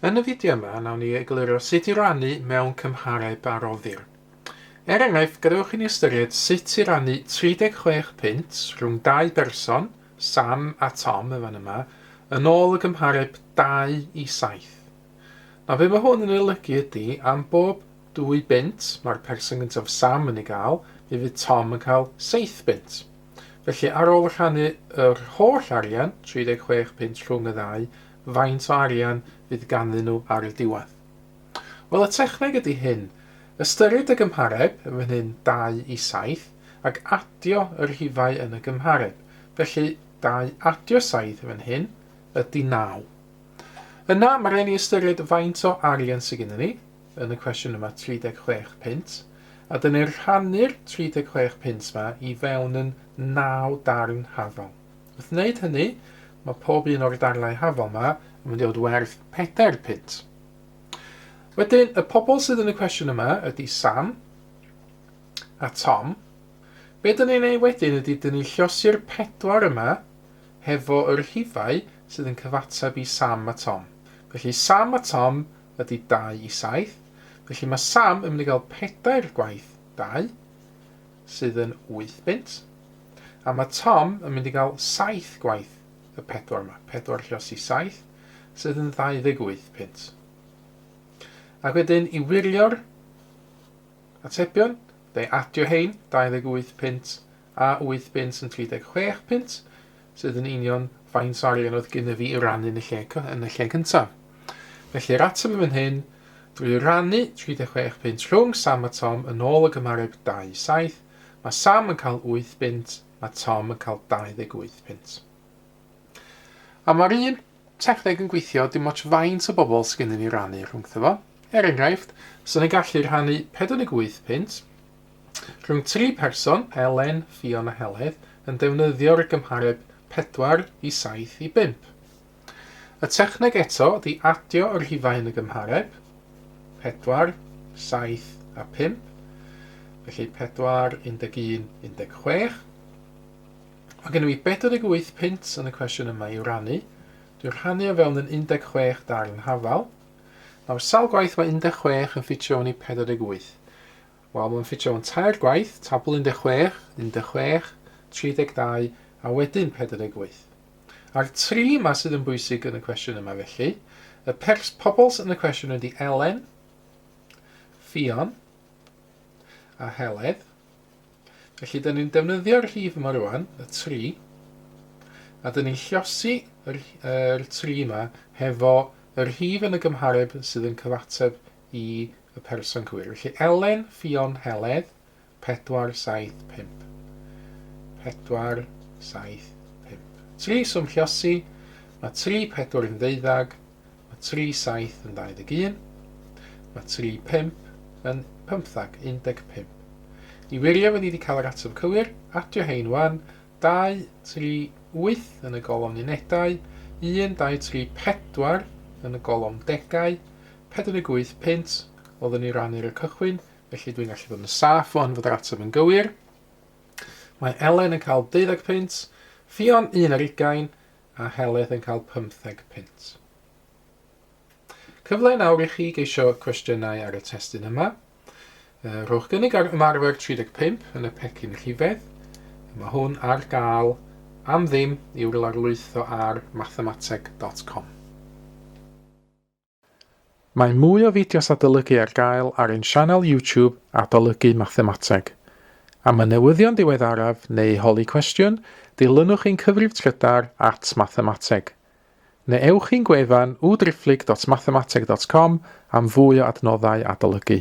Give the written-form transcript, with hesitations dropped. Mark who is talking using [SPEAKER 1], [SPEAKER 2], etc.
[SPEAKER 1] Yn y fideo yma, nawn ni egluro sut i rannu mewn cymhareb a roddir. Er enghraifft, gadewch i ni ystyried sut i rannu 36 punt rhwng dau berson, Sam a Tom yn fan yma, yn ôl y gymhareb 2 i 7. Nawr, be mae hwn yn ei olygu ydy, am bob 2 bunt mae'r person gyntaf Sam yn ei gael, mi fydd Tom yn cael 7 bunt. Felly, ar ôl rhannu yr holl arian, 36 punt rhwng y ddau, faint o arian fydd ganddyn nhw ar y diwedd? Wel, y techneg ydy hyn. Ystyried y gymhareb, yn fan hyn 2 i 7, ac adio y rhifau yn y gymhareb. Felly, 2 adio 7 yn fan hyn ydy 9. Yna, mae rhaid ni ystyried faint o arian sydd gennym ni, yn y cwestiwn yma 36 punt, a dyn ni'n rhannu'r 36 punt yma i fewn yn 9 darn hafal. Wrth wneud hynny, mae pob un o'r darnau hafal yma yn mynd i fod werth 4 punt. Wedyn, y pobl sydd yn y cwestiwn yma ydy Sam a Tom. Be dyn ni'n ei wedyn ydy dyn ni'n llosi'r pedwar yma hefo yr rhifau sydd yn cyfateb i Sam a Tom. Felly Sam a Tom ydy 2 i 7. Felly mae Sam yn mynd i gael pedair gwaith 2, sydd yn 8 bunt. A mae Tom yn mynd i gael 7 gwaith y pedwar yma, 4 llosi 7, sydd yn 28 punt. Ac wedyn i wirio'r atebion, neu adio hein, 28 punt a 8 bunt yn 36 punt, sydd yn union faint o arian oedd gennyf fi i rannu yn y lle, yn y lle cyntaf. Felly'r ateb yn fan hyn, drwy rannu 36 punt rhwng Sam a Tom yn ôl y gymhareb 2 7, mae Sam yn cael 8 bunt, mae Tom yn cael 28 punt. A mae'r un techneg yn gweithio dim ots faint o bobl sydd gennym ni rannu rhwngtho fo. Er enghraifft, sy'n ni'n gallu rhannu 48 punt Rhwng tri person, Elen, Ffion a Heledd, yn defnyddio'r gymhareb 4 i 7 i 5. Y techneg eto ydy adio y rhifau yn y gymhareb, 4, 7 a 5. Felly 4, 11, 16. Mae gennym fi 48 punt yn y cwestiwn yma i'w rannu. Dwi'n rhannu o fewn yn 16 darn hafal. Nawr, sawl gwaith mae 16 yn ffitio fewn i 48? Wel, mae'n ffitio fewn tair gwaith, tabl 16, 16, 32 a wedyn 48. A'r tri yma sydd yn bwysig yn y cwestiwn yma felly, y pers pobl sydd yn y cwestiwn ydy Elen, Ffion a Heledd. Felly, dyn ni'n defnyddio'r rhif yma rwan, y 3, a dyn ni'n lliosi yr, yr 3 yma hefo y rhif yn y gymhareb sydd yn cyfateb i y person cywir. Felly Elen, Ffion, Heledd, 4, 7, 5. 4, 7, 5. 3 swm lliosi, mae 3, 4 yn ddeuddag, mae 3, 7 yn 21, mae 3, 5 yn 15, 15. I wirio fod ni wedi cael yr ateb cywir, adio hein wan, 2, 3, 8 yn y golofn unedau, 1, 2, 3, 4 yn y golofn degau, 48 punt oeddwn i rannu ar y cychwyn, felly dwi'n gallu bod yn saff wan fod yr ateb yn gywir. Mae Elen yn cael 12 punt, Ffion 1 ar ugain, a Heledd yn cael 15 punt. Cyfle nawr i chi geisio cwestiynau ar y testun yma. Rhowch gynnig ar ymarfer 35 yn y pecyn rhifedd. Mae hwn ar gael am ddim i'w lawrlwytho ar mathemateg.com. Mae mwy o fideos adolygu ar gael ar ein sianel YouTube Adolygu Mathemateg. Am y newyddion diweddaraf neu holi cwestiwn, dilynwch ein cyfrif trydar at mathemateg. Neu ewch i'n gwefan www.mathemateg.com am fwy o adnoddau adolygu.